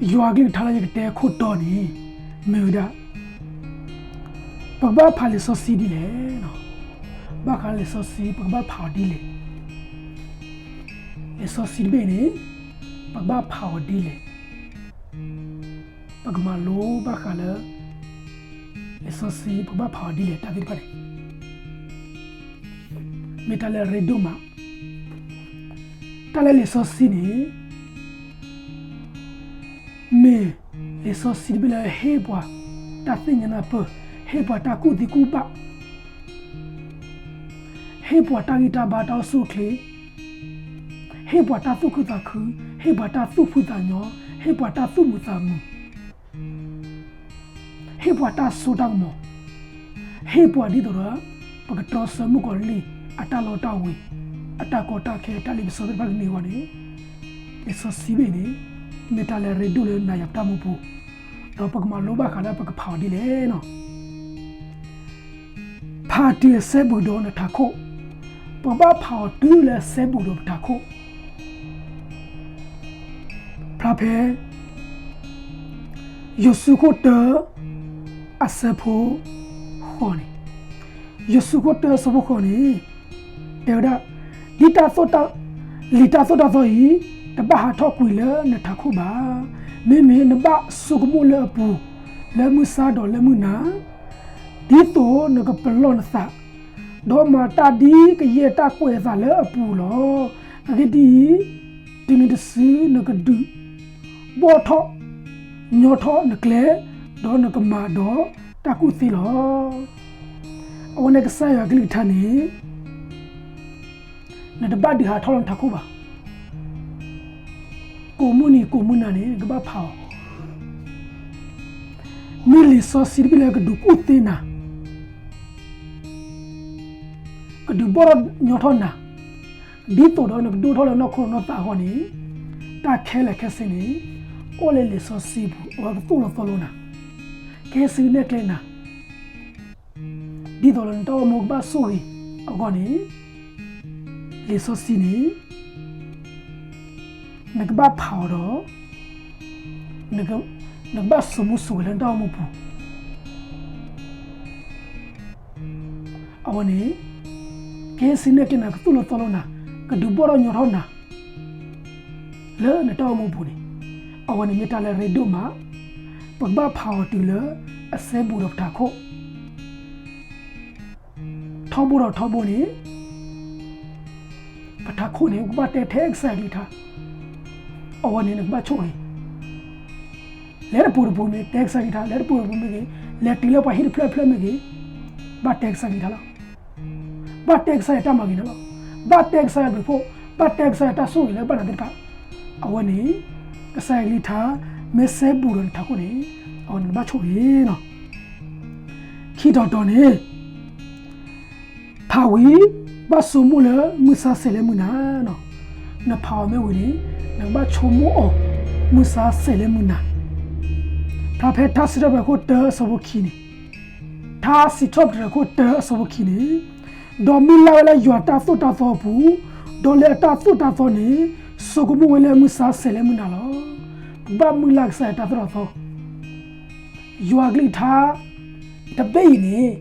ယွၤအကလုၢ်ကထါလၢယကတဲခိၣ်တီန့ၣ် မ့ၢ်ဝဲဒၣ် ပကဘၣ်ဖးလံာ်စီဆှံဒ်လဲၣ်. ဘၣ်ဃးလံာ်စီဆှံ ပကဘၣ်ဖးအီၤဒ်လဲၣ်. လံာ်စီဆှံတဘ့ၣ်န့ၣ် ပကဘၣ်ဖးအီၤဒ်လဲၣ်. ပကမၤလိဘၣ်ဃးလၢ လံာ်စီဆှံ ပကဘၣ်ဖးအီၤဒ်လဲၣ် တၢ်သ့ၣ်တဖၣ်န့ၣ် မ့ၢ်တၢ်လၢအရ့ဒိၣ်မး. တၢ်လၢလံာ်စီဆှံန့ၣ် မ့ၢ်လံာ်စီဆှံတဘ့ၣ်လၢဟ့ၣ်ပှၤတၢ်သ့ၣ်ညါနၢ်ပၢၢ်, ဟ့ၣ်ပှၤတၢ်ကူၣ်သံကူၣ်ဘၣ်, ဟ့ၣ်ပှၤတၢ်ဂံၢ်တၢ်ဘါတၢ်အိၣ်ဆူၣ်အိၣ်ချ့, ဟ့ၣ်ပှၤတၢ်သူၣ်ခုသးခု, ဟ့ၣ်ပှၤတၢ်သူၣ်ဖှံသးညီ, ဟ့ၣ်ပှၤတၢ်သူၣ်မုာ်သးမုာ် ဟ့ၣ်ပှၤတၢ်စိတၢ်ကမီၤ, ဟ့ၣ်ပှၤဒ်သိးဒီး ပကတြီဆၢမုၣ်ကီၤလံၢ်အတၢ်လီတၢ်ဝ့ၤ, အတၢ်ကီတၢ်ခဲ, တၢ်လ့ပစီသ့ၣ်တဖၣ်ကန့ၢ်အဂီၢ်န့ၣ်, လံာ်စီဆှံဘ့ၣ်န့ၣ် မ့ၢ်တၢ်လၢအရ့ဒိၣ်လၢနၤယၤပတၢ်မူပူၤ, ဒီးပကမၤလိဘၣ်ဃးလၢပကဖးအီၤဒ်လဲၣ်န့ၣ် ဖးတုၤအစဲဘူးဒီးနထးခိၣ်, ပကဘၣ်ဖးအီၤတုၤလၢအစဲဘူးဒီးပထးခိၣ်. ဖျါဖဲ ယိၤၡူးခိၣ်တၢ အဆၢဖိဃိးန့ၣ်, ယိၤၡူးခိၣ်တၢအဆၢဖိဃိးန့ၣ် တဲဝဲဒၣ်, ဒ်တၢ်သိၣ်တၢ်, လံာ်တၢ်သိၣ်တၢ်သီအံၤ တဘၣ်ဟးထီၣ်ကွံာ်လၢနထးခိၣ်ဘၣ်. မ့မ့ၢ်နဘၣ်ဆိကမိၣ်လၢအပူၤ လၢမုၢ်ဆါဒီးလၢမုၢ်နၤ ဒ်သိးနကပလီၢ်နသး, ဒီးမၤတၢ်ဒ်ကယဲၢ်တၢ်ကွဲးအသးလၢအပူၤလီၤ. အဂ့ၢ်ဒ်အံၤ, တုၤနုၤတစုနကဒုးဘီၣ်ထီၣ်ညီထီၣ်နကျဲ, ဒီးနကမၤဒီးတၢ်ကူၣ်သ့လီၤ. အဝဲန့ၣ်ကစၢ်ယွၤကလုၢ်ကထါန့ၣ် နတဘၣ်ဒုးဟးထီၣ်လၢနထးခိၣ်ဘၣ်. ကိးမုၢ်နံၤကိးမုၢ်နၤန့ၣ် နကဘၣ်ဖးအီၤ, မ့ၢ်လံာ်စီဆှံတဘ့ၣ်လၢကဒုးကူၣ်သ့နၤ, ကဒုးဘီၣ်ထီၣ်ညီထီၣ်နၤ, ဒ်သိးဒီးနကဒိၣ်ထီၣ်လၢနီၢ်ခိနီၢ်သးအဂီၢ်န့ၣ်, တၢ်ခဲလၢာ်ခဲဆ့န့ၣ် အိၣ်လၢလံာ်စီဆှံပူၤ, အဝဲကသိၣ်လိသီလိနၤ, ကဟ့ၣ်ဆူၣ်နဲၣ်ကျဲနၤ, ဒ်သိးဒီးနတၢ်အိၣ်မူကဘၣ်ဆိၣ်ဂ့ၤအဂီၢ်န့ၣ်, လံာ်စီဆှံန့ၣ် နကဘၣ်ဖးအီၤဒီး နကဘၣ်စိာ်မူစိာ်ဂဲၤလၢနတၢ်အိၣ်မူပူၤ. အဝဲန့ၣ် ကဟ့ၣ်ဆူၣ်နဲၣ်ကျဲနၤ, ကသိၣ်လိသီလိနၤ, ကဒုးဘီၣ်ထီၣ်ညီထီၣ်နၤ လၢနတၢ်အိၣ်မူပူၤန့ၣ်, အဝဲန့ၣ်မ့ၢ်တၢ်လၢအရ့ဒိၣ်မး, ပကဘၣ်ဖးအီၤတုၤလၢအစဲဘူးဒီးပထးခိၣ်. ထီဘိဒီးထီဘိန့ၣ် ပထးခိၣ်န့ၣ် ပကဘၣ်တဲထဲကစၢ်ယွၤကလုၢ်ကထါ, အဝဲန့ၣ်နကဘၣ်ဆိၣ်ဂ့ၤ, လဲၤတပူၤတပူၤမ့ၢ်ဂ့ၤ တဲကစၢ်ယွၤကလုၢ်ကထါ, လဲၤတပူၤတပူၤမ့ၢ်ဂ့ၤ, လဲၤတုၤလၢပှၤဟံၣ်တဖျၢၣ်တဖျၢၣ်မ့ၢ်ဂ့ၤ, ဘၣ်တဲကစၢ်ယွၤကလုၢ်ကထါလီၤ. ဘၣ်တဲကစၢ်ယွၤတၢ်မၤဂ့ၤန့ၣ်လီၤ. ဘၣ်တဲကစၢ်ယွၤဘျုးဖှိၣ်, ဘၣ်တဲကစၢ်ယွၤတၢ်ဆိၣ်ဂ့ၤလၢဘၣ်နၤသ့ၣ်တဖၣ်, အဝဲန့ၣ် ကစၢ်ယွၤကလုၢ်ကထါ မ့ၢ်စဲဘူးဒီးနထးခိၣ်န့ၣ်, အဝဲန့ၣ်နဘၣ်ဆိၣ်ဂ့ၤလီၤ. ခံတီၤတီၤန့ၣ် ဖးဝံၤ ဘၣ်ဆိကမိၣ်လၢမုၢ်ဆါဆဲးလၢမုၢ်နၤ, နဖးအီၤမ့ၢ်ဝံၤန့ၣ် နကဘၣ်ဆိကမိၣ်အီၤ မုၢ်ဆါဆဲးလၢမုၢ်နၤ. ဖျါဖဲထါစံးထီၣ်ပတြၢၤခိၣ်တၢအဆၢဖိခံန့ၣ်, ထါစံးထီၣ်ပတြၢၤခိၣ်တၢအဆၢဖိခံန့ၣ်, ဒီးမုၢ်လၢ်ဝဲလၢယွၤတၢ်သိၣ်တၢ်သီအပူၤ, ဒီးလၢအတၢ်သိၣ်တၢ်သီန့ၣ် ဆိကမိၣ်ဝဲလၢမုၢ်ဆါဆဲးလၢမုၢ်နၤလီၤ. ပဘၣ်မုၢ်လၢ်ကစၢ်ယွၤတၢ်သိၣ်တၢ်သီ ယွၤကလုၢ်ကထါ တဘ့ၣ်အံၤန့ၣ်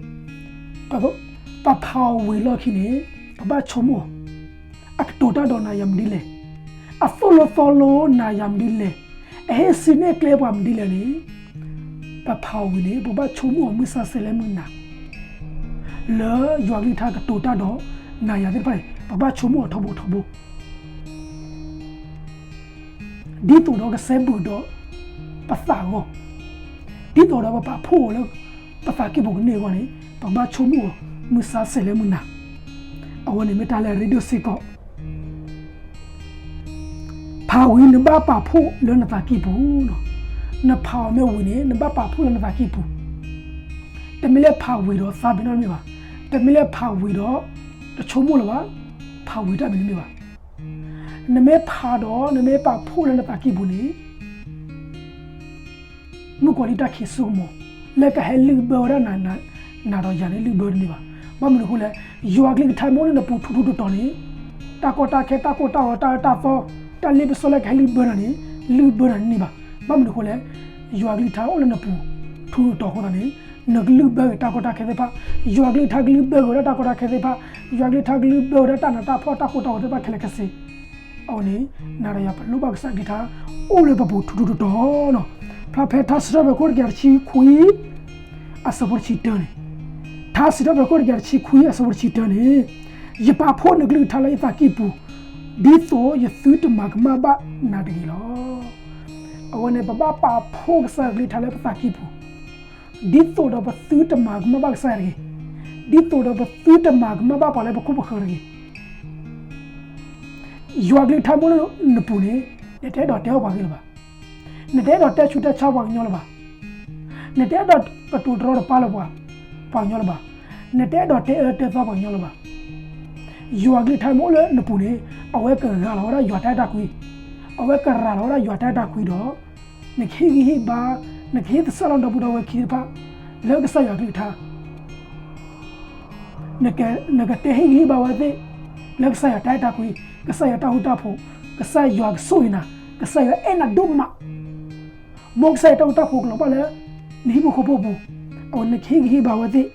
ပ ပဖးအီၤဝံၤလီၢ်ခံန့ၣ် ပဘၣ်ဆိကမိၣ်အီၤ, အကတိၤတၢ်ဒီးနၤယၤမနုၤလဲၣ်, အသိၣ်လိသီလိနၤယၤမနုၤလဲၣ်, အဟ့ၣ်ဆူၣ်နဲၣ်ကျဲပှၤမနုၤလဲၣ်န့ၣ်, ပဖးအီၤဝံၤန့ၣ် ပဘၣ်ဆိကမိၣ်အီၤမုၢ်ဆါဆဲးလၢမုၢ်နၤ လၢယွၤကလုၢ်ကထါကတိၤတၢ်ဒီးနၤယၤသ့ၣ်တဖၣ်န့ၣ် ပဘၣ်ဆိကမိၣ်အီၤထီဘိထီဘိ ဒ်သိးဒီးကစဲဘူးဒီးပသးအဂီၢ်, ဒ်သိးဒီးပပာ်ဖှိၣ်အီၤလၢပသးကံၢ်ပူၤကန့ၢ်အဂီၢ်န့ၣ် ပကဘၣ်ဆိကမိၣ်အီၤ မုၢ်ဆါဆဲးလၢမုၢ်နၤ, အဝဲန့ၣ်မ့ၢ်တၢ်လၢအရ့ဒိၣ်စ့ၢ်ကီး. ဖးဝံၤနဘၣ်ပာ်ဖှိၣ်လၢနသးကံၢ်ပူၤ, နဖးအီၤမ့ၢ်ဝံၤန့ၣ် နဘၣ်ပာ်ဖှိၣ်လၢနသးကံၢ်ပူၤ, တမ့ၢ်လၢဖးဝံၤဒီးသးပ့ၤနီၣ်တမ့ၢ်ဘၣ်, တမ့ၢ်လၢဖးဝံၤဒီး တဆိကမိၣ်လၢၤဘၣ်, ဖးဝံၤတၢ်မနုၤတမ့ၢ်ဘၣ်. နမ့ၢ်ဖးဒီး နမ့ၢ်ပာ်ဖှိၣ်လၢနသးကံၢ်ပူၤန့ၣ် မုၣ်ကီၤလံၢ်တၢ်ခံးစိကမီၤ လၢကဟဲလုၢ်ဘၢဝဲဒၣ်နၤ, နၤဒီးယၤန့ၣ်လုၢ်ဘၢတန့ၢ်ဘၣ်. ဘၣ်မနုၤအဃိလဲၣ်, ယွၤကလုၢ်ကထါမ့ၢ်အိၣ်လၢနပူၤထူထူတီၤတီၤန့ၣ်, တၢ်ကီတၢ်ခဲ တၢ်ကိၢ်တၢ်ဂီၤ တၢ်အၢတၢ်သီ တၢ်လ့ပစီလၢကဟဲလုၢ်ဘၢနၤန့ၣ် လုၢ်ဘၢနၤန့ၣ်တန့ၢ်ဘၣ်. ဘၣ်မနုၤအဃိလဲၣ်, ယွၤကလုၢ်ကထါအိၣ်လၢနပူၤ ထူးထူးတီၤတီၤအဃိသတးန့ၣ်, နကလုၢ်ဘၢဂ့ၤတၢ်ကီတၢ်ခဲသ့ၣ်တဖၣ်, ယွၤကလုၢ်ကထါကလုၢ်ဘၢဂ့ၤဝဲဒၣ်တၢ်ကီတၢ်ခဲသ့ၣ်တဖၣ်, ယွၤကလုၢ်ကထါကလုၢ်ဘၢဝဲဒၣ်တၢ်နးတၢ်ဖှီၣ်တၢ်ဃိတၢ်ဂီၤသ့ၣ်တဖၣ်ခဲလၢာ်ခဲဆ့. အဝဲန့ၣ် နၤဒီးယၤပလိၣ်ဘၣ်ကစၢ်ယွၤကလုၢ်ကထါ အိၣ်လၢပပူၤထူးထူးတီၤတီၤနီၤ. ဖျါဖဲထါစံးထီၣ်ပတြၢၤခိၣ်တကယၤတဆံခွံ အဆၢဖိတဆံတၢန့ၣ်, ထါစံးထီၣ်ပတြၢၤခိၣ်တကယၤတဆံခွံ အဆၢဖိတဆံတၢန့ၣ်, ယပာ်ဖှိၣ်နကလုၢ်ကထါလၢယသးကံၢ်ပူၤ, ဒ်သိးယသုတမၤကမၣ်ဘၣ်နၤတဂ့ၤလီၤ. အဝဲန့ၣ် ပဘၣ်ပာ်ဖှိၣ်ကစၢ်ယွၤကလုၢ်ကထါလၢပသးကံၢ်ပူၤ, ဒ်သိးဒီးပသုတမၤကမၣ်ဘၣ်ကစၢ်ယွၤတဂ့ၤ, ဒ်သိးဒီးပသုတမၤကမၣ်ဘၣ်ပှၤလၢပခိၣ်ပဃၢၤတဂ့ၤ. ယွၤကလုၢ်ကထါမ့ၢ်အိၣ်လၢနပူၤန့ၣ်, နတအဲၣ်ဒိးတဲအီၣ်ပှၤဂ့ၢ်လၢၤဘၣ်. နတအဲၣ်ဒိးတဲဆူးတဲဆါပှၤကညီလၢၤဘၣ်. နတအဲၣ်ဒိးကတိၤတရီတပါလၢၤပှၤ, ပှၤကညီလၢၤဘၣ်. နတအဲၣ်ဒိးတဲအၢတဲသီပှၤကညီလၢၤဘၣ်. ယွၤကလုၢ်ကထါမ့ၢ်အိၣ်လၢနပူၤန့ၣ်, အဝဲကရၤလီၤဝဲဒၣ်ယွၤတၢ်အဲၣ်တၢ်ကွံ, အဝဲကရၤလီၤဝဲဒၣ်ယွၤတၢ်အဲၣ်တၢ်ကွံဒီး, နကဟ့ၣ်ဂံၢ်ဟ့ၣ်ဘါ, နကဟ့ၣ်သဆၣ်လီၤဒီပုၢ်ဒီဝဲၢ်ခံသ့ၣ်တဖၣ်, လၢကစၢ်ယွၤကလုၢ်ကထါ နကတဲဟ့ၣ်ဂံၢ်ဟ့ၣ်ဘါဝဲသ့ၣ်, လၢကစၢ်ယွၤတၢ်အဲၣ်တၢ်ကွံ, ကစၢ်ယွၤတၢ်ဃူတၢ်ဖိး, ကစၢ်ယွၤကဆိၣ်ဂ့ၤနၤ, ကစၢ်ယွၤအဲၣ်နၤဒိၣ်မး, မ်ကစၢ်ယွၤတၢ်ဃူတၢ်ဖိးကလီၤဘၣ်လၢ နဟံၣ်ဖိဃီဖိအပူၤ, အဝဲနကဟ့ၣ်ဂံၢ်ဟ့ၣ်ဘါဝဲသ့ၣ်,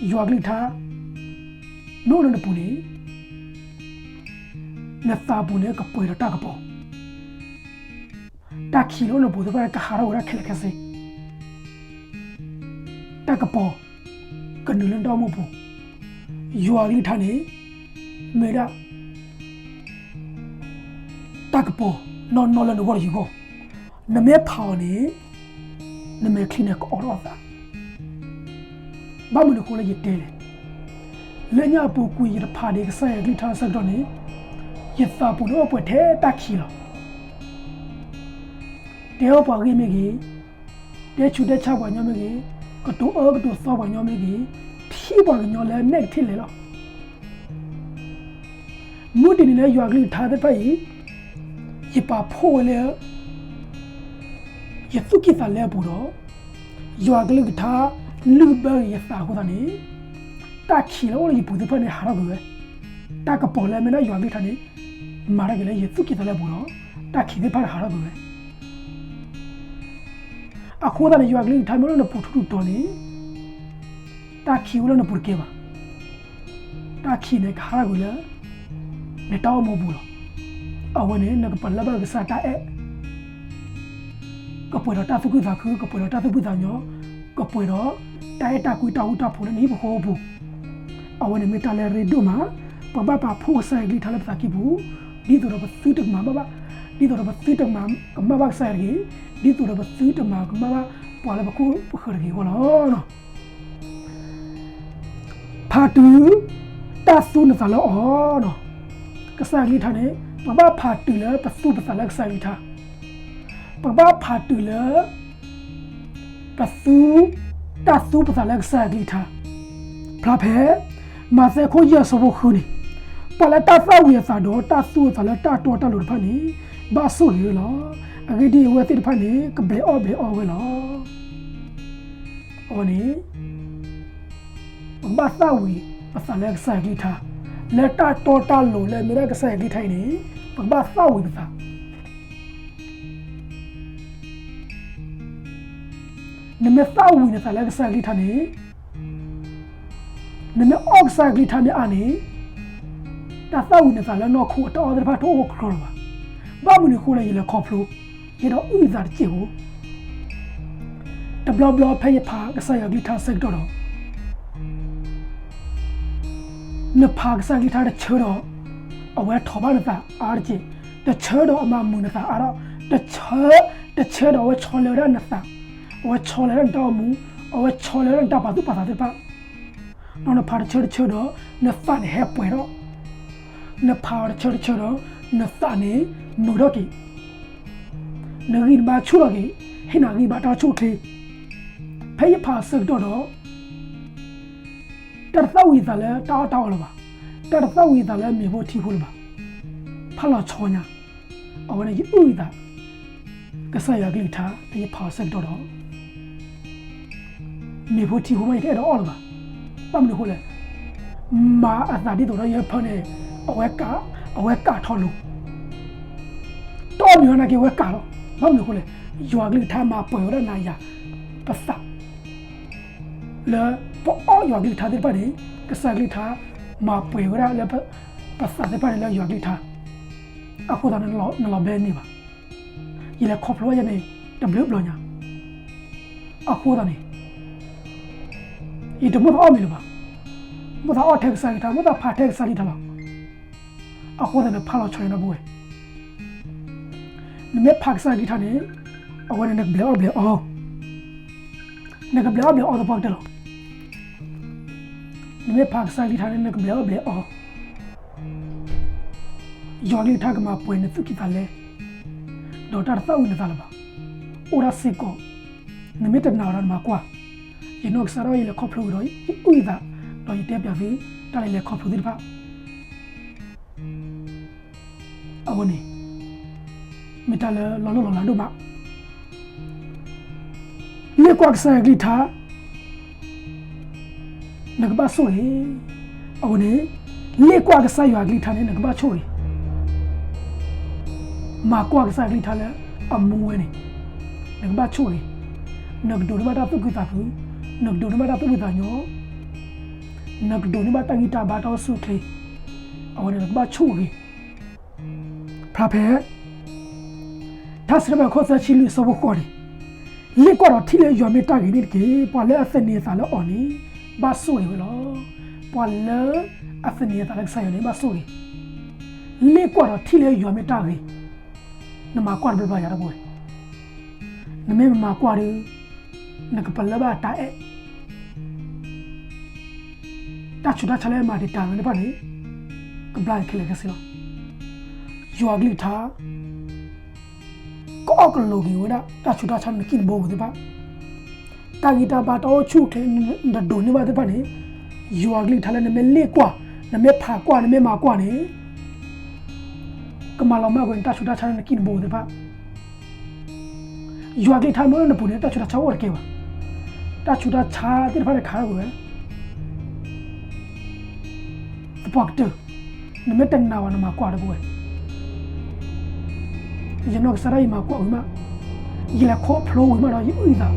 ယွၤကလုၢ်ကထါ မ့ၢ်အိၣ်လၢနပူၤန့ၣ်, နသးပူၤန့ၣ်ကပှဲၤဒီးတၢ်ကပီၤ တၢ်ခံးလၢအိၣ်နပူၤသ့ၣ်တဖၣ်န့ၣ် ကဟးထီၣ်ဝဲဒၣ်ခဲလၢာ်ခဲဆ့, တၢ်ကပီၤကနုာ်လၢနတၢ်အိၣ်မူပူၤ, ယွၤကလုၢ်ကထါန့ၣ် မ့ၢ်ဝဲဒၣ် တၢ်ကပီၤနီၢ်နီၢ်လၢနဂီၢ်ဒီးယဂီၢ်, နမ့ၢ်ဖးအီၤန့ၣ် နမဲာ်ချံန့ၣ်ကအီၣ်ထီၣ်အသး, ဘၣ်မနုၤအဃိလၢယတဲလဲၣ်, လၢညါအပူၤကွံာ်ယတဖးဒံးကစၢ်ယွၤကလုၢ်ကထါအဆၢကတီၢ်န့ၣ်, ယသးပူၤန့ၣ်အိၣ်ပှဲၤထဲတၢ်ခံးလီၤ. တဲအီၣ်ပှၤဂ့ၢ်မ့ၢ်ဂ့ၤ, တဲဆူးတဲဆါပှၤကညီမ့ၢ်ဂ့ၤ, ကတိၤအၢကတိၤသီပှၤကညီမ့ၢ်ဂ့ၤ, ထံၣ်ပှၤကညီလၢ negative လဲၣ်လီၤ. မုၢ်တနံၤလၢယွၤကလုၢ်ကထါသ့ၣ်တဖၣ်အံၤ, ယပာ်ဖှိၣ်ဝဲလၢ ယသူၣ်ကံၢ်သးလဲအပူၤဒီး, ယွၤကလုၢ်ကထါ လုၢ်ဘၢဂ့ၤယသးအဃိသတးန့ၣ်, တၢ်ခံးလၢအိၣ်လၢယပူၤသ့ၣ်တဖၣ်န့ၣ်ဟးထီၣ်ကွံာ်ဝဲ, တၢ်ကပီၤလၢအမ့ၢ်ဒၣ်ယွၤကလုၢ်ကထါန့ၣ် မၤတၢ်က့ၤလၢယသူၣ်ကံၢ်သးလဲအပူၤဒီး, တၢ်ခံးသ့ၣ်တဖၣ်န့ၣ်ဟးထီၣ်ကွံာ်ဝဲ. အဃိသတးန့ၣ် ယွၤကလုၢ်ကထါမ့ၢ်အိၣ်လၢနပူၤထူးထူးတီၤတီၤန့ၣ်, တၢ်ခံးအိၣ်လၢနပူၤတကဲဘၣ်. တၢ်ခံးန့ၣ်ကဟးထီၣ်ကွံာ်လၢ နတၢ်အိၣ်မူပူၤလီၤ. အဝဲန့ၣ် နကပလၢၢ်ဘၣ်ကစၢ်တၢ်အဲၣ်, ကပှဲၤဒီးတၢ်သူၣ်ခုသးခု, ကပှဲၤဒီးတၢ်သူၣ်ဖှံသးညီ, ကပှဲၤဒီးတၢ်အဲၣ်တၢ်ကွံတၢ်ဃူတၢ်ဖိးလၢနဟံၣ်ဖိဃီဖိပူၤ. အဝဲန့ၣ်မ့ၢ်တၢ်လၢအရ့ဒိၣ်မး, ပဘၣ်ပာ်ဖှိၣ်ကစၢ်ယွၤကလုၢ်ကထါလၢပသးကံၢ်ပူၤ, ဒ်သိးဒီးပသုတကမၤဘၣ်ဘၣ်, ဒ်သိးဒီးပသုတမၤကမၣ်ဘၣ်ကစၢ်ယွၤတဂ့ၤ, ဒ်သိးဒီးပသုတမၤကမၣ်ဘၣ်ပှၤလၢပခိၣ်ပဃၢၤတဂ့ၤအဂီၢ်လီၤ. ဖးတုၤ တၢ်သူနသးလၢအီၤ, ကစၢ်ယွၤကလုၢ်ကထါန့ၣ် ပဘၣ်ဖးတုၤလၢပသူပသးလၢကစၢ်ယွၤကလုၢ်ကထါ, ပဘၣ်ဖးတုၤလၢ ပသူ တၢ်သူပသးလၢကစၢ်ယွၤကလုၢ်ကထါ. ဖျါဖဲ မးသဲခိၣ်ယဲၢ်အဆၢဖိဃုန့ၣ်, ပှၤလၢတၢ်သၣ်ဝံၤအသးဒီးတၢ်သူအသးလၢတၢ်တီတၢ်လိၤတဖၣ်န့ၣ် ဘၣ်ဆိၣ်ဂ့ၤဝဲလီၤ. အဂ့ၢ်ဒ်အံၤ, အဝဲသ့ၣ်တဖၣ်န့ၣ် ကဘျဲးအီၣ်ဘျဲးအီဝဲလီၤ. အဝဲန့ၣ် ပဘၣ်သၣ်ဝံၤပသးလၢကစၢ်ယွၤကလုၢ်ကထါ, လၢတၢ်တီတၢ်လိၤလၢအမ့ၢ်ဒၣ်ကစၢ်ယွၤကလုၢ်ကထါအံၤန့ၣ် ပကဘၣ်သၣ်ဝံၤပသး. နမ့ၢ်သၣ်ဝံၤနသးလၢကစၢ်ယွၤကလုၢ်ကထါန့ၣ်, နမ့ၢ်အီၣ်ကစၢ်ယွၤကလုၢ်ကထါမ့ၢ်အါန့ၣ်, တၢ်သၣ်ဝံၤနသးလၢနီၢ်ခိအတၢ်အီၣ်သ့ၣ်တဖၣ်တအိၣ်ကြီလၢၤဘၣ်. ဘၣ်မနုၤအဃိလၢယလဲၤခီဖျိ, ယအဲၣ်ဒိးအုၣ်ယသးတစဲးဖိ တဘျီဘျီဖဲယဖးကစၢ်ယွၤကလုၢ်ကထါဆၢကတီၢ်ဒီး နဖးကစၢ်ယွၤကလုၢ်ကထါတဆၢဒီး အဝဲထိးဘၣ်နသးအါတက့ၢ်, တဆၢဒီးအမၤမုာ်နသးအါထီၣ်, တဆၢ, တဆၢဒီးအဝဲဆီလီၤဝဲဒၣ်နသး, အဝဲဆီလီၤဝဲဒၣ်နတၢ်အိၣ်မူ, အဝဲဆီလီၤဝဲဒၣ်နတၢ်ပာ်သူၣ်ပာ်သးသ့ၣ်တဖၣ်, ဒီးနဖးတဆၢတဆၢဒီး နသးန့ၣ်ဟဲပှဲၤထီၣ်, နဖးအီၤတဆၢတဆၢဒီး နသးန့ၣ်မုာ်ထီၣ်က့ၤ, နဂံၢ်နဘါဆူၣ်ထီၣ်က့ၤ, ဟ့ၣ်နၤဂံၢ်ဘါတၢ်အိၣ်ဆူၣ်အိၣ်ချ့. ဖဲယဖးအဆၢကတီၢ်ဒီး တၢ်တသၣ်ဝံၤယသးလၢတၢ်အီၣ်တၢ်အီလၢၤဘၣ်, တၢ်တသၣ်ဝံၤယသးလၢမ့ၤဖိထံဖိလၢၤဘၣ်, ဖးလီၤဆီညါ, အဝဲန့ၣ်ယအုၣ်ယသး ကစၢ်ယွၤကလုၢ်ကထါလၢယဖးအဆၢကတီၢ်ဒီး မ့ၤဖိထံဖိမးယတအဲၣ်ဒိးအီၣ်လၢၤဘၣ်. ဘၣ်မနုၤအဃိလဲၣ်, မၤအသးဒ်သိးဒီးယဲဖၢန့ၣ် အဝဲကး, အဝဲကးထီၣ်လိၤ, တအီၣ်မ့ၤဝဲနာ်က့ၤအဝဲကးလီၤ. ဘၣ်မနုၤအဃိလဲၣ်, ယွၤကလုၢ်ကထါမၤပှဲၤဝဲဒၣ်နၤယၤ ပသး လၢပအီၣ်ယွၤကလုၢ်ကထါသ့ၣ်တဖၣ်န့ၣ် ကစၢ်ကလုၢ်ကထါ မၤပှဲၤဝဲဒၣ်လၢ ပသးသ့ၣ်တဖၣ်န့ၣ်လၢယွၤကလုၢ်ကထါ, အဃိသတးန့ၣ် နလီၤဘဲန့ၢ်ဘၣ်, ယလဲၤခီဖျိဝဲယဲန့ၣ် တဘျုးဘျီညါ, အဃိသတးန့ၣ် ယတမိၣ်သးအီၣ်မ့ၤလၢၤဘၣ်, မိၣ်သးအီၣ်ထဲကစၢ်ကလုၢ်ကထါ, မိၣ်သးဖးထဲကစၢ်ကလုၢ်ကထါလီၤ. အဃိသတးန့ၣ် ဖးလီၤဆီန့ၣ်ဒီပုၢ်ဝဲၢ်, နမ့ၢ်ဖးကစၢ်ကလုၢ်ကထါန့ၣ် အဝဲန့ၣ်နကဘျဲးအီၣ်ဘျဲးအီ, နကဘျဲးအီၣ်ဘျဲးအီသပှၢ်ကတၢၢ်လီၤ. နမ့ၢ်ဖးကစၢ်ကလုၢ်ကထါန့ၣ် နကဘျဲးအီၣ်ဘျဲးအီ, ယွၤကလုၢ်ကထါကမၤပှဲၤနသူၣ်ကံၢ်သးလဲ, ဒီးတၢ်တသၣ်အုးနသးလၢၤဘၣ်, အိၣ်ဒၣ်စ့ၢ်ကီး, နမ့ၢ်တနာ်ဝဲဒီးနမၤကွၢ်, ယနီၢ်ကစၢ်ဒၣ်ယလဲၤခီဖျိဝံၤဒီး ယအုၣ်ယသး, ဒီးယတဲပျးသု တၢ်လၢယလဲၤခီဖျိသ့ၣ်တဖၣ် အဝဲန့ၣ် မ့ၢ်တၢ်လၢလီၤလိၢ်လီၤလးဒိၣ်မး, လ့ၣ်ကွၢ်ကစၢ်ယွၤကလုၢ်ကထါ နကဘၣ်ဆိၣ်ဂ့ၤ, အဝဲန့ၣ် လ့ၣ်ကွၢ်ကစၢ်ယွၤကလုၢ်ကထါန့ၣ် နကဘၣ်ဆိၣ်ဂ့ၤ, မၤကွၢ်ကစၢ်ကလုၢ်ကထါလၢအမူဝဲန့ၣ် နကဘၣ်ဆိၣ်ဂ့ၤ, နကဒိးန့ၢ်ဘၣ်တၢ်သူၣ်ခုသးခု, နကဒိးန့ၢ်ဘၣ်တၢ်သူၣ်ဖှံသးညီ, နကဒိးန့ၢ်ဘၣ်တၢ်ဂံၢ်တၢ်ဘါတၢ်အိၣ်ဆူၣ်အိၣ်ချ့, အဝဲန့ၣ်နကဘၣ်ဆိၣ်ဂ့ၤ ဖျါဖဲ ထါစံးထီၣ်ပတြၢၤခိၣ်သၢဆံလွံၢ်အဆၢဖိဃိးန့ၣ်, လ့ၣ်ကွၢ်ဒီးထံၣ်လၢယွၤမ့ၢ်တၢ်ဂ့ၤန့ၣ်တက့ၢ်. ပှၤလၢအသန့ၤအသးလၢအီၤန့ၣ် ဘၣ်ဆိၣ်ဂ့ၤဝဲလီၤ. ပှၤလၢအသန့ၤအသးလၢကစၢ်ယွၤန့ၣ် ဘၣ်ဆိၣ်ဂ့ၤ. လ့ၣ်ကွၢ်ဒီးထံၣ်လၢယွၤမ့ၢ်တၢ်ဂ့ၤ, နမၤကွၢ်တဘျီဘျီယၤဒီပုၢ်ဝဲၢ်, နမ့ၢ်မၤကွၢ်ဒီး နကပလၢဘၣ်တၢ်အဲၣ် တၢ်ဆူးတၢ်ဆါလၢအမၤတံာ်တာ်နၤသ့ၣ်တဖၣ်န့ၣ် ကဘျါခဲလၢာ်ခဲဆ့လီၤ. ယွၤကလုၢ်ကထါ ကအီၣ်ကလိာ်က့ၤဝဲဒၣ် တၢ်ဆူးတၢ်ဆါနကံၢ်နဘိပူၤသ့ၣ်တဖၣ်, တၢ်ဂံၢ်တၢ်ဘါတၢ်အိၣ်ဆူၣ်အိၣ်ချ့ နဒိးန့ၢ်ဘၣ်သ့ၣ်တဖၣ်န့ၣ်, ယွၤကလုၢ်ကထါလၢနမ့ၢ်လ့ၣ်ကွၢ်, နမ့ၢ်ဖးကွၢ်, နမ့ၢ်မၤကွၢ်န့ၣ် ကမၤလီၤမၢ်ကွံာ်နတၢ်ဆူးတၢ်ဆါလၢနကံၢ်နဘိပူၤသ့ၣ်တဖၣ် ယွၤကလုၢ်ကထါမ့ၢ်အိၣ်လၢနပူၤန့ၣ် တၢ်ဆူးတၢ်ဆါအိၣ်တကဲဘၣ်. တၢ်ဆူးတၢ်ဆါသ့ၣ်တဖၣ်န့ၣ်ခးထီၣ်ကွံာ်ဝဲ သပှၢ်ကတၢၢ်, နမ့ၢ်တနာ်ဘၣ်နမၤကွၢ်ဒီပုၢ်ဝဲၢ်, ယနီၢ်ကစၢ်ဒၣ်ယမၤကွၢ်ဝံၤမး, ယလဲၤခီဖျိဝံၤမးဒီးယအုၣ်ယသး,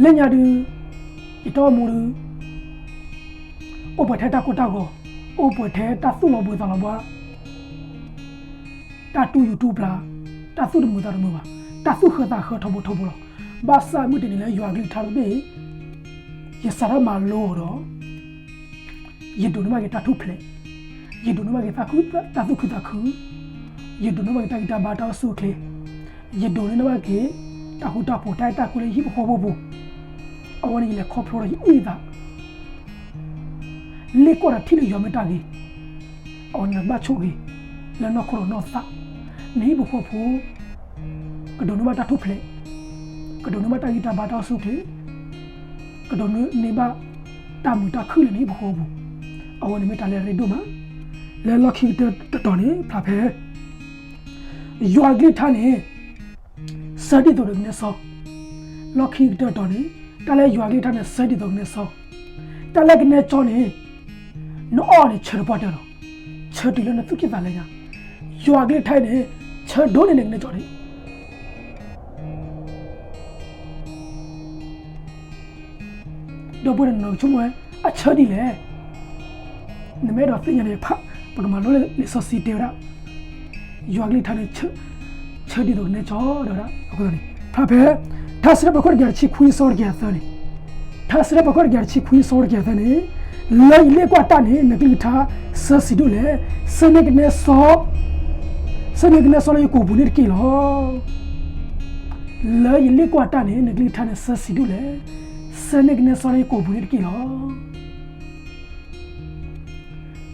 လၢညါဒုး ယတၢ်အိၣ်မူဒုး အိၣ်ပှဲၤထဲတၢ်ကိၢ်တၢ်ဂီၤ, အိၣ်ပှဲၤထဲတၢ်သူၣ်လီၤဘှံးသးလီၤဘှါ, တၢ်တူၢ်ယူၤတူၢ်ပျၢ်, တၢ်သူၣ်တမုာ်သးတမုာ်ဘၣ်, တၢ်သူၣ်ဃၢသးဃၢထီဘိထီဘိလီၤ. ဘၣ်ဆၣ်မုၢ်တနံၤလၢယွၤကလုၢ်ကထါတဘ့ၣ် ယစးထီၣ်မၤလိအီၤဒီး ယဒိးန့ၢ်ဘၣ်က့ၤတၢ်ထူၣ်ဖျဲး, ယဒိးန့ၢ်ဘၣ်က့ၤ တၢ်သူၣ်ခုသးခု, ယဒိးန့ၢ်ဘၣ်က့ၤတၢ်ဂံၢ်တၢ်ဘါတၢ်အိၣ်ဆူၣ်အိၣ်ချ့, ယဒိးန့ၢ်ဘၣ်က့ၤ တၢ်ဃူတၢ်ဖိးတၢ်အဲၣ်တၢ်ကွံလၢယဟံၣ်ဖိဃီဖိပူၤ, အဝဲန့ၣ်ယလဲၤခီဖျိဒီးယအုၣ်ယသး လ့ၣ်ကွၢ်ဒီးထံၣ်လၢယွၤမ့ၢ်တၢ်ဂ့ၤ, အဝဲန့ၣ်နကဘၣ်ဆိၣ်ဂ့ၤ လၢနီၢ်ခိဒီးနီၢ်သး, နဟံၣ်ဖိဃီဖိ ကဒိးန့ၢ်ဘၣ်တၢ်ထူၣ်ဖျဲး, ကဒိးန့ၢ်ဘၣ်တၢ်ဂံၢ်တၢ်ဘါတၢ်အိၣ်ဆူၣ်အိၣ်ချ့, ကဒိးန့ၢ်ဘၣ် တၢ်မုာ်တၢ်ခုၣ်လၢနဟံၣ်ဖိဃီဖိပူၤ, အဝဲန့ၣ်မ့ၢ်တၢ်လၢအရ့ဒိၣ်မး, လၢလီၢ်ခံကတၢၢ်တတီၤန့ၣ် ဖျါဖဲ ယွၤကလုၢ်ကထါန့ၣ် ဆၢဒ်သိးဒီးကနဲစီ, လီၢ်ခံကတၢၢ်တတီၤန့ၣ် တၢ်လၢယွၤကလုၢ်ကထါန့ၣ် ဆၢဒ်သိးကနဲစီ, တၢ်လၢကနဲစီန့ၣ် နအီၣ်န့ၣ်ဆၢတပှၢ်တၢၢ်လီၤ, ဆၢတုၤလၢနသူၣ်ကံၢ်သးလဲညါ, ယွၤကလုၢ်ကထါအံၤန့ၣ် ဆၢဒိၣ်န့ၢ်နကနဲစီန့ၣ် ဒီပုၢ်ဝဲၢ်န့ၣ် နကဆိကမိၣ်ဝဲ အဆၢဒ်လဲၣ်, နမ့ၢ်အဲၣ်ဒိးသ့ၣ်ညါန့ၣ် ဖး ပကမၤလိလၢလံာ်စီဆှံတဲဝဲဒၣ်, ယွၤကလုၢ်ကထါန့ၣ် ဆၢဒ်သိးကနဲစီဒီးဝဲဒၣ်အဃိန့ၣ် ဖျါဖဲ ထါစံးထီၣ်ပတြၢၤခိၣ်တကယၤတဆံခွံအဆၢတကယၤသၢန့ၣ်, ထါစံးထီၣ်ပတြၢၤခိၣ်တကယၤတဆံခွံအဆၢတကယၤသၢန့ၣ်, လၢယလ့ၣ်ကွၢ်တၢ်န့ၣ် နကလုၢ်ကထါ ဆၢဆံးဒိၣ်လဲၣ်, ဆၢန့ၢ်ကနဲစီ ဆၢန့ၢ်ကနဲစီလၢယကိာ်ပူၤန့ၣ်တက့ၢ်လီၤ. လၢယလ့ၣ်ကွၢ်တၢ်န့ၣ် နကလုၢ်ကထါန့ၣ် ဆၢဆံးဒိၣ်လဲၣ်, ဆၢန့ၢ်ကနဲစီလၢယကိာ်ပူၤန့ၣ်တက့ၢ်လီၤ.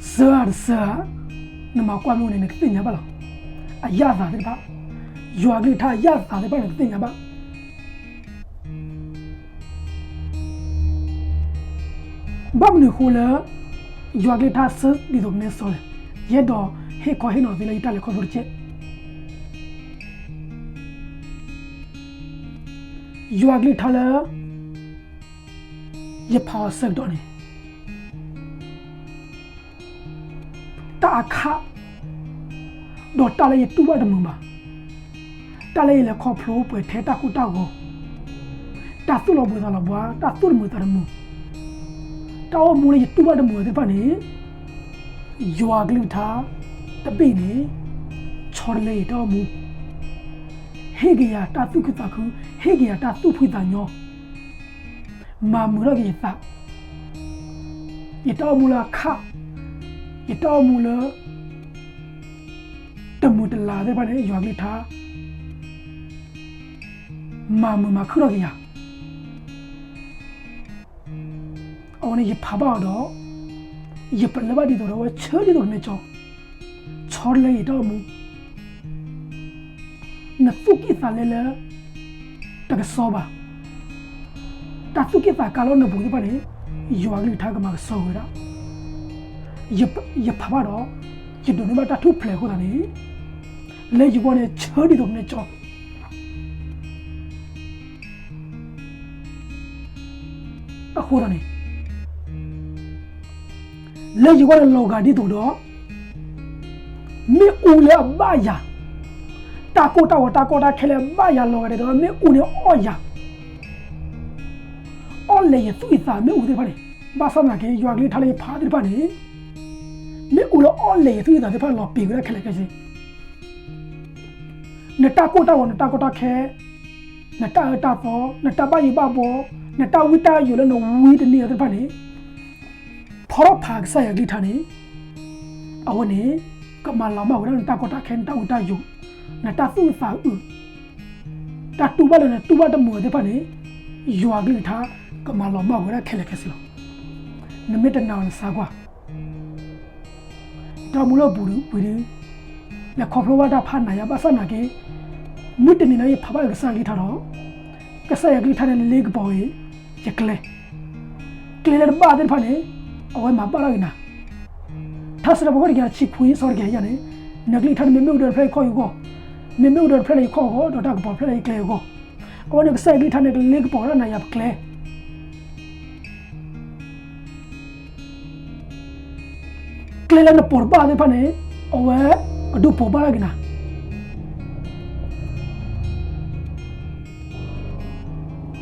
ဆၢဧါတဆၢဧါ, နမၤကွၢ်မ့ၢ်အိၣ်န့ၣ် နကသ့ၣ်ညါဘၣ်လီၤ. အယၣ်သးသ့ၣ်တဖၣ်, ယွၤကလုၢ်ကထါအယၣ်သးသ့ၣ်တဖၣ်န့ၣ် နကသ့ၣ်ညါဘၣ် ဘၣ်မနုၤအဃိလၢ ယွၤကလုၢ်ကထါဆၢဒ်သိးကနဲစီလဲၣ်. ယအဲၣ်ဒိးဟ့ၣ်ခီဟ့ၣ်နီၤသုလၢယတၢ်လဲၤခီဖျိတက့ၢ်. ယွၤကလုၢ်ကထါလၢ ယဖးအီၤဆၢကတီၢ်န့ၣ် တၢ်အခး ဒီးတၢ်လၢယတူၢ်ဘၣ်တမုာ်ဘၣ် တၢ်လၢယလဲၤခီဖျိပှဲၤထဲတၢ်ကိၢ်တၢ်ဂီၤ, တၢ်သူၣ်လီၤဘှံးသးလီၤဘှါ, တၢ်သူၣ်တမုာ်သးတမုာ်, တၢ်အိၣ်မူလၢယတူၢ်ဘၣ်တမုာ်သ့ၣ်တဖၣ်န့ၣ်, ယွၤကလုၢ်ကထါတဘ့ၣ်အံၤန့ၣ် ဆီတလဲယတၢ်အိၣ်မူ, ဟ့ၣ်က့ၤယၤတၢ်သူၣ်ခုသးခု, ဟ့ၣ်က့ၤယၤတၢ်သူၣ်ဖှံသးညီ, မၤမုာ်ထီၣ်က့ၤယသး, ယတၢ်အိၣ်မူလၢအခး, ယတၢ်အိၣ်မူလၢ တမုာ်တလၤသ့ၣ်တဖၣ်န့ၣ် ယွၤကလုၢ်ကထါ မၤမုာ်မၤခုၣ်ထီၣ်က့ၤယၤ. အဝဲန့ၣ်ယဖးဘၣ်အီၤဒီး ယပလၢၢ်ဘၣ်ဒ်သိးဒီး အဝဲဆၢဒ်သိးကနဲကၠီ, ဆီတလဲယတၢ်အိၣ်မူ, နသူၣ်ကံၢ်သးလဲလၢ တကဆှီဘၣ်, တၢ်သူၣ်ကံၢ်သးကါလၢနပူၤသ့ၣ်တဖၣ်န့ၣ် ယွၤကလုၢ်ကထါကမၤကဆှီဝဲဒၣ်. ယဖးဘၣ်ဒီး ယဒိးန့ၢ်ဘၣ်တၢ်ထူၣ်ဖျဲးအဃိသတးန့ၣ် လၢယဂီၢ်န့ၣ်ဆၢဒ်သိးကနဲကၠီ အဃိသတးန့ၣ် လၢယဂီၢ်န့ၣ်လီၤဂာ်ဒ်သိးဒီး မ့ၣ်အူလၢအဘၣ်ယၤ, တၢ်ကိၢ်တၢ်ဂီၤတၢ်ကီတၢ်ခဲလၢအဘၣ်ယၤလီၤဂာ်ဒ်သိးဒီး မ့ၣ်အူန့ၣ်အီၣ်ယၤ, အီၣ်လဲၤယသူၣ်ယသးမ့ၣ်အူသ့ၣ်တဖၣ်န့ၣ်, ဘၣ်ဆၣ်သနာ်က့ ယွၤကလုၢ်ကထါလၢယဖးသ့ၣ်တဖၣ်န့ၣ် မ့ၣ်အူလၢအီၣ်လဲၤယသူၣ်ယသးသ့ၣ်တဖၣ်လီၤပံာ်ဝဲဒၣ်ခဲလၢာ်ခဲဆ့ နတၢ်ကိၢ်တၢ်ဂီၤ နတၢ်ကီတၢ်ခဲ, နတၢ်အၢတၢ်သီ, နတၢ်ဘၣ်ယိၣ်ဘၣ်ဘှီ, နတၢ်ဝံတၢ်ယိာ်လၢနဝံတန့ၢ်အီၤသ့ၣ်တဖၣ်န့ၣ်, ဖီထီၣ်ဖးကစၢ်ယွၤကလုၢ်ကထါန့ၣ်, အဝဲန့ၣ် ကမၤလီၤမၢ်ဝဲဒၣ်နတၢ်ကီတၢ်ခဲ နတၢ်ဝံတၢ်ယိာ်, နတၢ်သူၣ်အုးသးအုး, တၢ်တူၢ်ဘၣ်လၢနတူၢ်ဘၣ်တမုာ်အီၤသ့ၣ်တဖၣ်န့ၣ်, ယွၤကလုၢ်ကထါ ကမၤလီၤမၢ်ဝဲဒၣ်ခဲလၢာ်ခဲဆ့လီၤ. နမ့ၢ်တနာ်အီၤနသံကွၢ် တၢ်အိၣ်မူလၢအပူၤဒုးပှ့ၤဒုး, လဲၤခီဖျိဘၣ်တၢ်ဖးနးယၤဘၣ်ဆၣ်သနာ်က့, မုၢ်တနံၤလၢယဖးဘၣ်ကစၢ်ယွၤကလုၢ်ကထါဒီး, ကစၢ်ယွၤကလုၢ်ကထါန့ၣ်လ့ကပီၤအံၤ, ယကျဲ, ကျဲလၢတဘၣ်သ့ၣ်တဖၣ်န့ၣ်, အဝဲမၤဘၣ်ထီၣ်က့ၤနၤ, ထါစံးထီၣ်ပတြၢၤ တကယၤတဆံခွံ အဆၢတကယၤယဲၢ်န့ၣ်, နကလုၢ်ကထါန့ၣ်မ့ၢ်မ့ၣ်အူဒၢတဖျၢၣ်လၢယခီၣ်ယဂီၢ်, မ့ၢ်မ့ၣ်အူဒၢတဖျၢၣ်လၢယခီၣ်အဂီၢ် ဒီးတၢ်ကပီၤတဖျၢၣ်လၢယကျဲအဂီၢ်, အဝဲန့ၣ်ကစၢ်ယွၤကလုၢ်ကထါန့ၣ်ကလ့ကပီၤဝဲဒၣ်နၤယၤပကျဲ ကျဲလၢနပိာ်တဘၣ်သ့ၣ်တဖၣ်န့ၣ်, အဝဲကဒုးပိာ်ဘၣ်ထီၣ်က့ၤနၤ,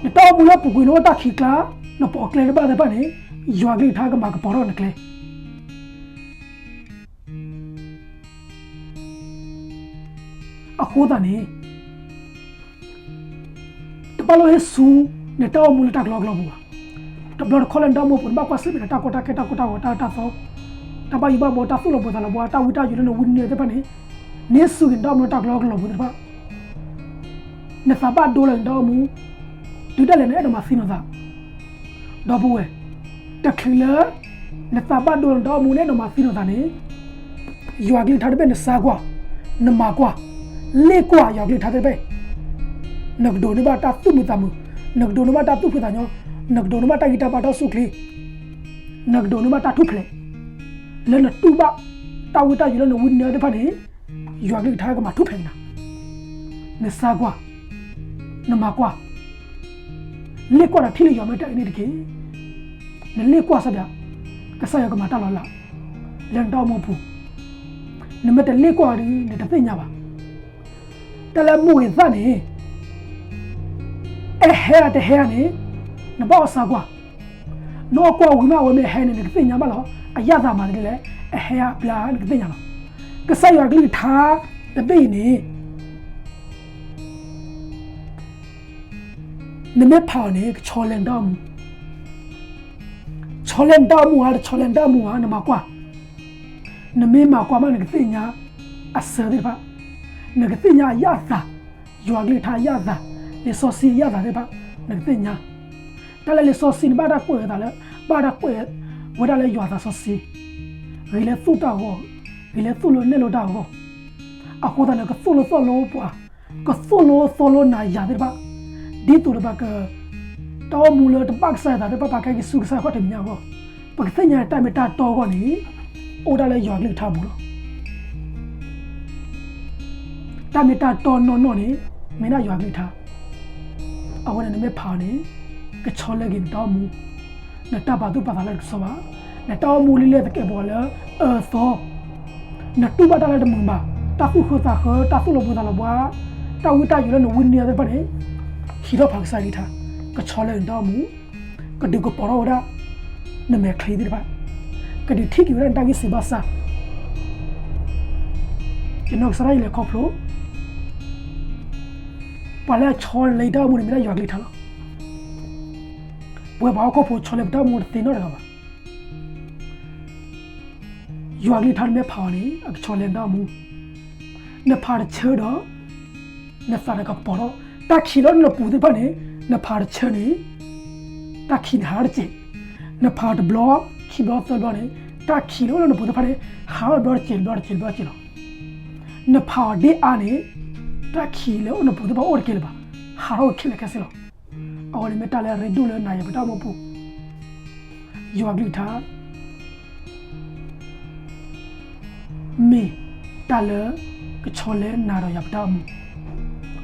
နတၢ်အိၣ်မူလၢအပူၤကွံာ်နအိၣ်တၢ်ခံးကျါ, နပိာ်ကျဲတဘၣ်သ့ၣ်တဖၣ်န့ၣ်, ယွၤကလုၢ်ကထါကမၤကပီၤထီၣ်နကျဲ အဃိသတးန့ၣ်, တဘၣ်လိၣ်ဟ့ၣ်ဆူ နတၢ်အိၣ်မူလၢတၢ်ကလီကလီပူၤဘၣ်. တဘျီတခီၣ်လၢနတၢ်အိၣ်မူပူၤ နဘၣ်ကွၢ်ဆၢၣ်မဲာ်နတၢ်ကီတၢ်ခဲ တၢ်ကိၢ်တၢ်ဂီၤ တၢ်အၢတၢ်သီ, တၢ်ဘၣ်ယိၣ်ဘၣ်ဘှီ တၢ်သူၣ်လီၤဘှံးသးလီၤဘှါ တၢ်ဝံတၢ်ယိာ်လၢနဝံနံၤသ့ၣ်တဖၣ်န့ၣ်, နဟ့ၣ်ဆူက့ၤနတၢ်အိၣ်မူလၢတၢ်ကလီကလီပူၤသ့ၣ်တဖၣ်, နသးဘၣ်ဒိလၢနတၢ်အိၣ်မူ, တုၤဒၣ်လဲာ်နအဲၣ်ဒိးမၤသံနသး ဒီပုၢ်ဝဲၢ်, တချုးလၢ နသးဘၣ်ဒိလီၤနတၢ်အိၣ်မူ နအဲၣ်ဒိးမၤသံနသးန့ၣ်, ယွၤကလုၢ်ကထါတဘ့ၣ်နစါကွၢ်, နမၤကွၢ်, လ့ၣ်ကွၢ်ယွၤကလုၢ်ကထါတဘ့ၣ်, နကဒိးန့ၢ်ဘၣ်တၢ်သူၣ်မုာ်သးမုာ်, နကဒိးန့ၢ်ဘၣ်တၢ်သူၣ်ဖှံသးညီ, နကဒိးန့ၢ်ဘၣ်တၢ်ဂံၢ်တၢ်ဘါတၢ်အိၣ်ဆူၣ်အိၣ်ချ့, နကဒိးန့ၢ်ဘၣ်တၢ်ထူၣ်ဖျဲး, လၢနတူၢ်ဘၣ် တၢ်ဝံတၢ်ယိာ်လၢနဝံနံၤသ့ၣ်တဖၣ်န့ၣ်, ယွၤကလုၢ်ကထါကမၤထူၣ်ဖျဲးနၤ, နစါကွၢ်, နမၤကွၢ်, လ့ၣ်ကွၢ်ဒီးထံၣ်လၢယွၤမ့ၢ်တၢ်အံၤန့ၣ်တက့ၢ်. နလ့ၣ်ကွၢ်စၢ်ဒၣ်, ကစၢ်ယွၤကမၤတၢ်လီၤလး လၢနတၢ်အိၣ်မူအပူၤ, နမ့ၢ်တလ့ၣ်ကွၢ်ဒီး နတသ့ၣ်ညါဘၣ်. တၢ်လၢအမိၢ်ဂ့ၤသၣ်န့ၣ်, အဟဲဧါတဟဲဧါန့ၣ်, နဘၣ်အီၣ်စါကွၢ်, နအီၣ်ကွၢ်ဝံၤမး အဝဲမ့ၢ်အဟဲန့ၣ် နကသ့ၣ်ညါဘၣ်လီၤ. အယၣ်သးမၤတဒ်လဲၣ်, အဟဲဧါဘျါဧါ နကသ့ၣ်ညါလီၤ. ကစၢ်ယွၤကလုၢ်ကထါတဘ့ၣ်အံၤန့ၣ် နမ့ၢ်ဖးအီၤန့ၣ် ကဆီလဲနတၢ်အိၣ်မူ, ဆီလဲနတၢ်အိၣ်မူဧါ တဆီလဲနတၢ်အိၣ်မူဧါ နမၤကွၢ်, နမ့ၢ်မၤကွၢ်မး နကသ့ၣ်ညါအစၢၤသ့ၣ်တဖၣ်, နကသ့ၣ်ညါအယၣ်သး, ယွၤကလုၢ်ကထါအယၣ်သး, လံာ်စီဆှံအယၣ်သးသ့ၣ်တဖၣ်, နကသ့ၣ်ညါ. တၢ်လၢလံာ်စီဆှံန့ၣ် ဘၣ်တၢ်ကွဲးဝဲသးလၢ, ဘၣ်တၢ်ကွဲးဝဲဒၣ်လၢယွၤသးစီဆှံ, ဂ့ၤလၢသူၣ်တၢ်အဂီၢ်, ဂ့ၤလၢသူၣ်လၢနဲၣ်လိတၢ်အဂီၢ်, အဃိသတးန့ၣ် ကသိၣ်လိသီၣ်လိပှၤ, ကသိၣ်လိသီၣ်လိနၤယၤသ့ၣ်တဖၣ်, ဒ်သိးဒီးပှၤက, တၢ်အိၣ်မူလၢတဘၣ်ကစၢ်ယွၤသးသ့ၣ်တဖၣ် ပာ်ကဲက့ၤဆူကစၢ်ယွၤခီၣ်ထံးမဲာ်ညါအဂီၢ်, ပကသ့ၣ်ညါတၢ်မ့ၢ်တၢ်တီအဂီၢ်န့ၣ်, အိၣ်ဒၣ်လၢယွၤကလုၢ်ကထါအပူၤလီၤ. တၢ်မ့ၢ်တၢ်တီနီၢ်နီၢ်န့ၣ်, မ့ၢ်ဒၣ်ယွၤကလုၢ်ကထါ, အဃိန့ၣ် နမ့ၢ်ဖးအီၤန့ၣ်, ကဆီလဲက့ၤနတၢ်အိၣ်မူ, နတၢ်ပာ်သူၣ်ပာ်သးလၢတကဆှီဘၣ်, နတၢ်အိၣ်မူလံလၢသကဲးပဝးလၢအၢသီ, နတူၢ်ဘၣ်တၢ်လၢတမုာ်ဘၣ်, တၢ်သူၣ်ဃၢသးဃၢ, တၢ်သူၣ်လီၤဘှံးသးလီၤဘှါ, တၢ်ဝံတၢ်ယိးလၢနဝံနံၤသ့ၣ်တဖၣ်န့ၣ် ဟံးထီၣ်ဖးကစၢ်ယွၤကလုၢ်ကထါ, ကဆီလဲနတၢ်အိၣ်မူ, ကဒုးကပီၤထီၣ်ဝဲဒၣ် နမဲာ်ချံသ့ၣ်တဖၣ်, ကဒုးထံၣ်က့ၤဝဲဒၣ်နတၢ်ဂံၢ်စၢ်ဘါစၢ်. ယနီၢ်ကစၢ်ဒၣ်ယဲလဲၤခီဖျိ ပှၤလၢအဆီလဲနတၢ်အိၣ်မူန့ၣ် မ့ၢ်ဒၣ်ယွၤကလုၢ်ကထါလီၤ. ပဝဲပှၤဟီၣ်ခိၣ်ဖိဆီလဲပတၢ်အိၣ်မူတသ့နီတဂၤဘၣ်. ယွၤကလုၢ်ကထါနမ့ၢ်ဖးအီၤန့ၣ် အကဆီလဲနတၢ်အိၣ်မူ, နဖးတဆၢဒီး နသးန့ၣ်ကပီၤထီၣ်, တၢ်ခံးလၢနပူၤသ့ၣ်တဖၣ်န့ၣ် နဖးတဆၢန့ၣ် တၢ်ခံးန့ၣ်ဟးထီၣ်တစဲး, နဖးတဘျီ ခံဘျီသၢဘျီန့ၣ် တၢ်ခံးလၢအိၣ်လၢနပူၤသ့ၣ်တဖၣ်န့ၣ် ဟးထီၣ်တဘျီတစဲး တဘျီတစဲး တဘျီတစဲးလီၤ. နဖးအီၤဒ်အါန့ၣ် တၢ်ခံးလၢအိၣ်နပူၤသ့ၣ်တဖၣ်အိၣ်တကဲလၢၤဘၣ်, ဟးထီၣ်အိၣ်ခဲလၢာ်ခဲဆ့လီၤ. အဝဲန့ၣ်မ့ၢ်တၢ်လၢအရ့ဒိၣ်လၢနၤယၤပတၢ်အိၣ်မူပူၤ, ယွၤကလုၢ်ကထါ မ့ၢ်တၢ်လၢကဆီလဲနၤဒီးယၤပတၢ်အိၣ်မူ,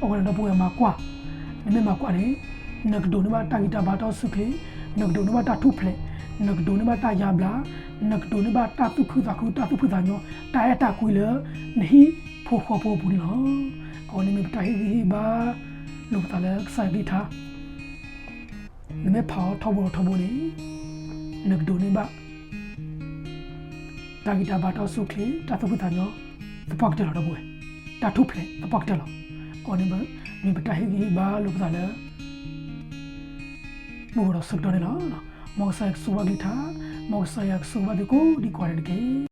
အဝဲန့ၣ်ဒီပုၢ်ဝဲၢ်မၤကွၢ်, နမ့ၢ်မၤကွၢ်န့ၣ် နကဒိးန့ၢ်ဘၣ်တၢ်ဂံၢ်တၢ်ဘါတၢ်အိၣ်ဆူၣ်အိၣ်ချ့, နကဒိးန့ၢ်ဘၣ်တၢ်ထူၣ်ဖျဲး, နကဒိးန့ၢ်ဘၣ်တၢ်ယါဘျါ, နကဒိးန့ၢ်ဘၣ်တၢ်သူၣ်ခုသးခုတၢ်သူၣ်ဖှံသးညီ, တၢ်အဲၣ်တၢ်ကွံလၢ နဟံၣ်ဖိဃီဖိအပူၤန့ၣ်လီၤ. အဝဲန့ၣ်မ့ၢ်ပတၢ်ဟ့ၣ်ဂံၢ်ဟ့ၣ်ဘါလိာ်ပသးလၢကစၢ်ယွၤကလုၢ်ကထါ နမ့ၢ်ဖးအီၤထီဘိထီဘိန့ၣ် နကဒိးန့ၢ်ဘၣ် တၢ်ဂံၢ်တၢ်ဘါတၢ်အိၣ်ဆူၣ်အိၣ်ချ့ တၢ်သူၣ်ဖှံသးညီ သပှၢ်ကတၢၢ်လီၤ ဒီပုၢ်ဝဲၢ်, တၢ်ထူၣ်ဖျဲးသပှၢ်ကတၢၢ်လီၤ. အဝဲန့ၣ်မ့ၢ်ပတၢ်ဟ့ၣ်ဂံၢ်ဟ့ၣ်ဘါလိာ်ပသးလၢ မုၢ်ဂီၤဒီးဆၢကတီၢ်န့ၣ်လီၤ. မ်ကစၢ်ယွၤကဆိၣ်ဂ့ၤဘၣ်ကလုၢ်ကထါ, မ်ကစၢ်ယွၤကဆိၣ်ဂ့ၤဘၣ်သုကိးဒံကိးဂၤဒဲးန့ၣ်တက့ၢ်.